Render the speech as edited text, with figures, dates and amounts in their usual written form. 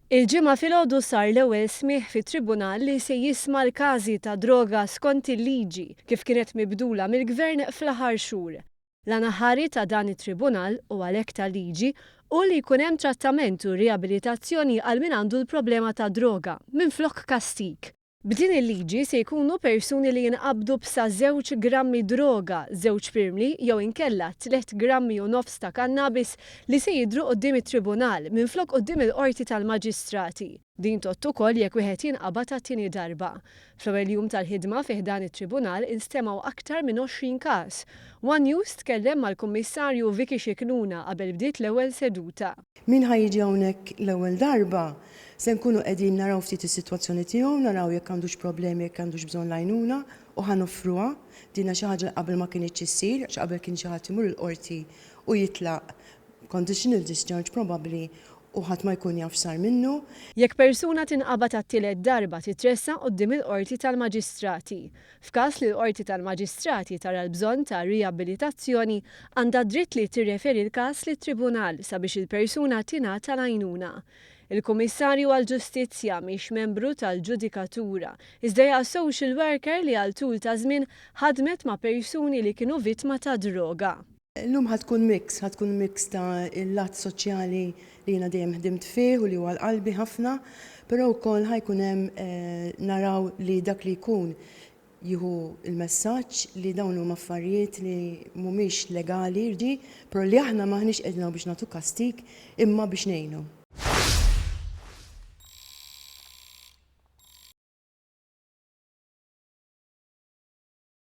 Il-Ġimgħa filgħodu sar l-ewwel smigħ fit-Tribunal li se jisma' l-każi ta' droga skont il-liġi kif kienet mibdula mill-Gvern fl-aħħar xhur. L-għan aħħari ta' dan it-Tribunal, u għalhekk tal-liġi, hu li jkun hemm trattament u riabilitazzjoni għal min għandu l-problema tad-droga, minflok kastig. B'din il-liġi se jkunu persuni li jinqabdu b'sa żewġ grammi droga, żewġ pirmli jew inkella tlett grammi u nofs ta' kannabis li se jidhru quddiem it-Tribunal minflok quddiem il-Qorti tal-Maġistrati. Din tgħodd ukoll jekk wieħed jinqabad għat-tieni darba. Fl-ewwel jum tal-ħidma fi ħdan it-Tribunal instemgħu aktar minn 20 każ. One News tkellem mal-Kummissarju Vicky Scicluna qabel bdiet l-ewwel seduta. Min ħa jiġi hawnhekk l-ewwel darba, se nkunu qegħdin naraw ftit is-sitwazzjoni tiegħu, naraw jekk għandux problemi, jekk għandux bżonn l-għajnuna u ħa noffruha. Din hija xi ħaġa li qabel ma kinitx issir, għax qabel kien xi ħadd imur il-qorti u jitlaq b'conditional discharge probabbli u ħadd ma jkun jaf x'sar minnu. Jekk persuna tinqabad għat-tielet darba titressaq quddiem il-Qorti tal-Maġistrati. F'każ li l-Qorti tal-Maġistrati tara l-bżonn ta' riabilitazzjoni, għandha d-dritt li tirreferi l-każ lit-Tribunal sabiex il-persuna tingħata l-għajnuna. Il-Kummissarju għall-Ġustizzja mhix membru tal-ġudikatura, iżda hija social worker li għal tul ta' żmien ħadmet ma' persuni li kienu vittma tad-droga. Illum ħa tkun mix, ħa tkun mix ta' il-lat soċjali li jiena dejjem ħdimt fih u li huwa għal qalbi ħafna, però wkoll ħa jkun hemm naraw li dak li jkun jieħu l-messaġġ li dawn huma affarijiet li mhumiex legali, però li aħna m'aħniex qegħdin hawn biex nagħtu kastig imma biex ngħinu.